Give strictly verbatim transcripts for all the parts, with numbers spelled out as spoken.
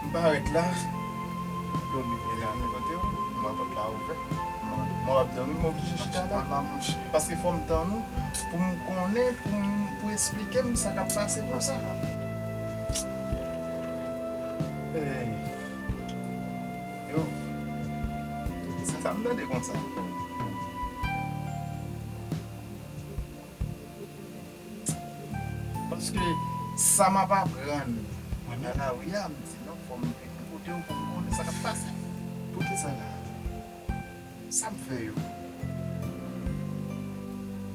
M parèt la. Dòmi byen la, men kote w? Mwen, pòt la ouvè. Mwen, mwen ap dòmi, mwen oblije chita la. Paske fò m tann ou, pou m konnen, pou m, pou esplike m sa k ap pase konsa. Hey. Yo. Se sa m tande konsa. Paske sa m ap aprann nan lari a, m di non, fò m vin kote w pou m konnen sa k ap pase. Poukisa la? Sa m fè yo?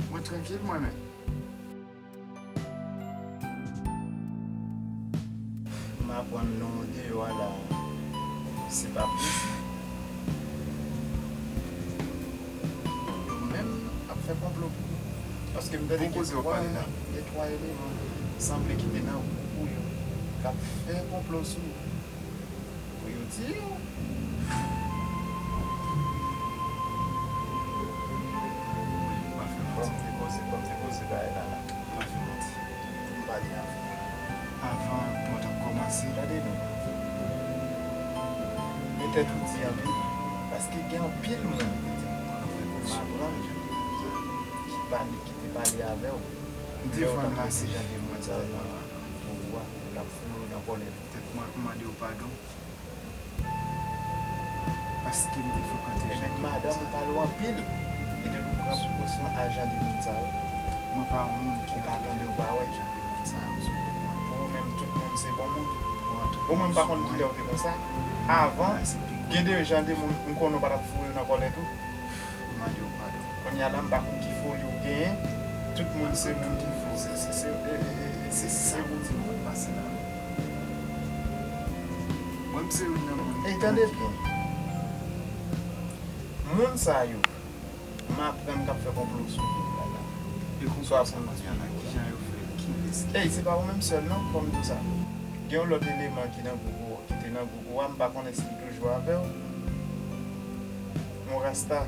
Mwen trankil mwen menm. M aprann non deyò a la, se pa plis. Yo menm ap fè konplo pou ou. Paske m tande gen twa, gen twa eleman sanble ki te nan gwoup ou yo k ap fè konplo sou ou. Pou yo tiye w. Ban m depoze, ban m depoze bagay la la. M pa fè manti. M pale avè w. Avan mwen t ap kòmanse. Gade non. Men tèt ou di anpil. Paske gen anpil moun m aprann ki pa, ki te pale avè w. M te vann la se jan de moun sa yo nan pou ou a, pou l ap foure w nan kòlèt. Tèt mwen ap mande w padon. Paske m te frekante jan de moun sa. E menm madanm ou pale w anpil. Li te dwe pran prekosyon a jan de moun sa yo. Mwen pa yon moun ki pa tande, ou pa wè jan de moun sa yo sou kont mwen. Pou ou menm, tout moun se bon moun. Bon, mwen m pa konn kilè ou te konsa. Avan, gen de jan de moun m konnen ou pa t ap foure yo nan kòlèt ou. M mande w padon. Kounye a la, m pa konn ki foli ou genyen. Tout moun se moun ki fo. Se, se, se, e, e, e, se sa ou di m ap pase la. Mwen, m se youn nan moun. Ey, tande byen. Moun sa yo, m aprann k ap fè konplo sou ou la la. E konplo sa kounye a la, kijan yo fè l? Kilès ki fè l? Ey, se pa ou menm sèl non, fò m di w sa. Gen yon lòt eleman ki nan gwoup ou, ki te nan gwoup ou a, m pa konnen si l toujou avè w. Yon rasta.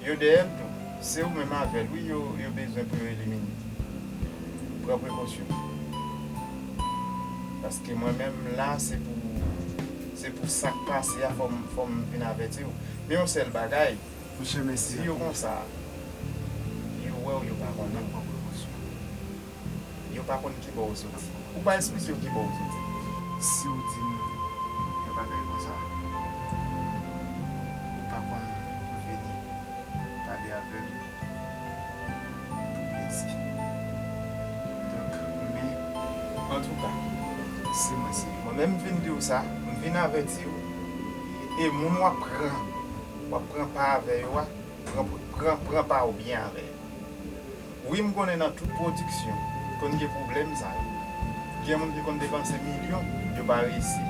Yo dèyè l tou. Se ou menm avè l, wi, yo, yo bezwen pou yo elimine. Pran prekosyon. Paske mwen menm la, se pou, se pou sa k pase a, fò m, fò m vin avèti w. Men yon sèl bagay, di yo konsa, yo wè w, yo pa konnen w. Yo pa konn ki bò w soti. Ou pa esplike yo ki bò w soti. Si w di m yon bagay konsa, ou pa konn vini pale avè m pou plezi. Donk, men, antouka, se mwen, se yo. Mwen menm, m vin di w sa, m vin avèti w, e moun w ap pran, w ap pran pa avè yo a, pran, pran, pran pa w byen avè yo. Wi, m konnen nan tout pwodiksyon, konn gen pwoblèm sa yo. Gen moun ki konn depanse milyon, yo pa reyisi.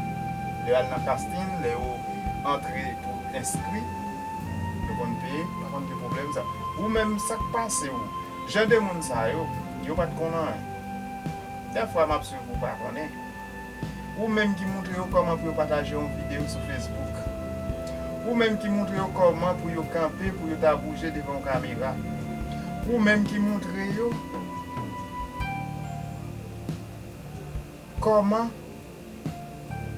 Lè yo al nan casting, lè yo antre pou enskri, yo konn peye, pa konn gen pwoblèm sa. Ou menm, sa k pase w? Jan de moun sa yo, yo pa t konn anyen. Dèfwa, m ap swiv ou pa konnen. Ou menm ki montre yo kòman pou yo pataje yon videyo sou Facebook. Ou menm ki montre yo kòman pou yo kanpe, pou yo ta bouje devan yon kamera. Ou menm ki montre yo kòman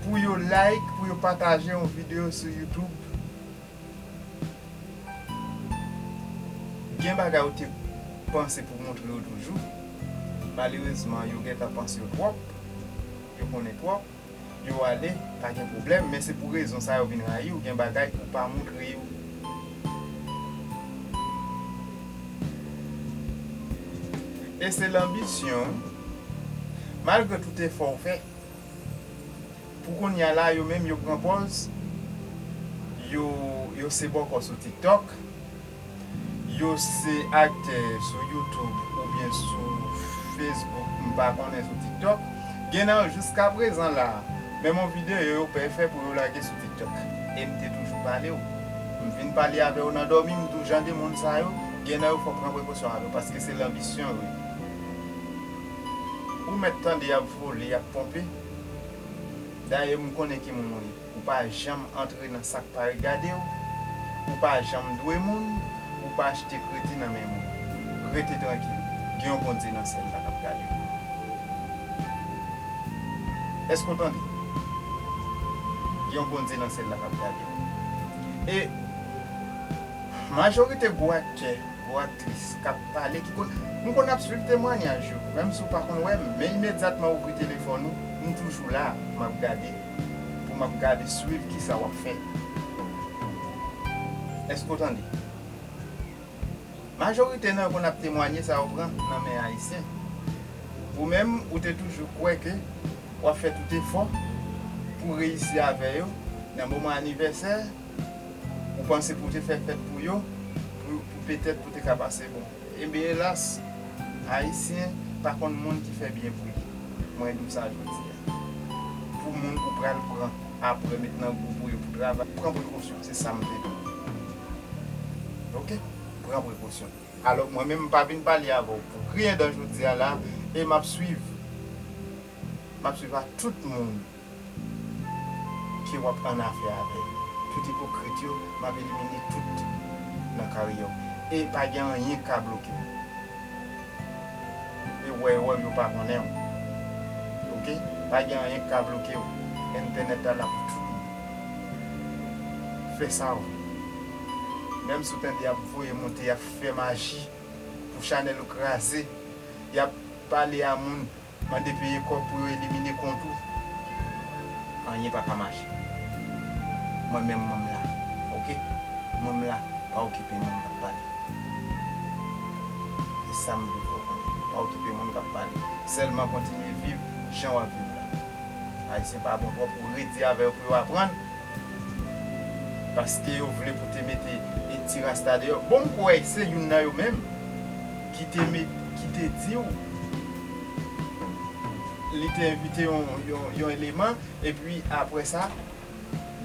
pou yo like, pou yo pataje yon videyo sou YouTube. Gen bagay ou te panse pou montre yo toujou. Malerezman, yo gentan panse yo twòp. Yo konnen twòp. Yo ale, pa gen pwoblèm, men se pou rezon sa yo vin rayi w. Gen bagay ou pa montre yo. E se lanbisyon, malgre tout efò w fè, pou kounye a la, yo menm, yo pran pòz, yo, yo se bòkò sou TikTok, yo se aktè sou YouTube oubyen sou Facebook, m pa konnen, sou TikTok. Gen nan yo jiskaprezan la, menm yon videyo yo pè fè pou yo lage sou TikTok. E m te toujou pale w. M vin pale avè w nan dòmi, m di w jan de moun sa yo, gen nan yo fò pran prekosyon avè w, paske se lanbisyon yo ye. Ou mèt tande y ap vole, y ap ponpe. Dayè, m konnen ki moun ou ye. Ou pa janm antre nan sa k pa regade w. Ou pa janm dwe moun. Ou pa achte kredi nan men moun. Rete trankil. Gen yon Bondye nan syèl la k ap gade w. Èske w tande? Gen yon Bondye nan syèl la k ap gade w. E majorite gwo aktè, gwo aktris k ap pale, ki konn, m konn ap swiv temwayaj yo, menm si w pa konn wè m, men imedyatman w ouvri telefòn ou, m toujou la, m ap gade, pou m ap gade, swiv kisa w ap fè. Èske w tande? Majorite nan yo konn ap temwaye sa yo pran nan men Ayisyen. Ou menm, ou te toujou kwè ke w ap fè tout efò pou w reyisi avè yo. Nan moman anivèsè, ou panse pou w te fè fèt pou yo, pou, pou petèt pou te ka pase bon. Ebyen, elas, Ayisyen pa konn moun ki fè byen pou li. Mwen di w sa jodi a. Pou moun ou pral pran apre, met nan gwoup ou yo pou travay, pran prekosyon, se sa m te di w. Oke? Pran prekosyon. Alò, mwen menm, m pa vin pale avè w pou griyen dan jodi a la, e m ap swiv. M ap swiv a tout moun ke w ap annafè avè yo. Tout ipokrit yo, m ap elimine tout nan karyè w. E pa gen anyen k ka bloke w. E wè, wè, yo pa konnen w. Oke? Pa gen anyen k ka bloke w. Entènèt la la pou tout moun. Fè sa w vle. Menm si w tande y ap voye monte, y ap fè maji pou chanèl ou kraze, y ap pale a moun, mande peye kòb pou yo elimine kont ou. Anyen pa ka mache. Mwen menm, mwen m la. Oke? Mwen m la. Pa okipe moun k ap pale. Se sa m vle fè w konnen. Pa okipe moun k ap pale. Sèlman kontinye viv jan w ap viv la. Ayisyen pa bon twòp, ou redi avè yo pou yo aprann. Paske yo vle pou te mete e ti rasta deyò. Bon, m kwè se youn nan yo menm ki te met, ki te di w li te envite yon, yon, yon eleman, epi apre sa,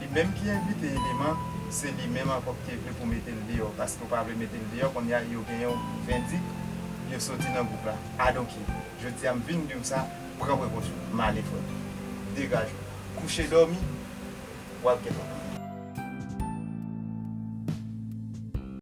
li menm ki envite eleman, se li menm ankò ki te vle pou mete l deyò, paske yo pa vle mete l deyò, kounye a yo gen yon vendik, yo soti nan gwoup la. Adonk, jodi a m vin di w sa, pran prekosyon, male frè, degaje w, kouche dòmi, w ap gen pwoblèm.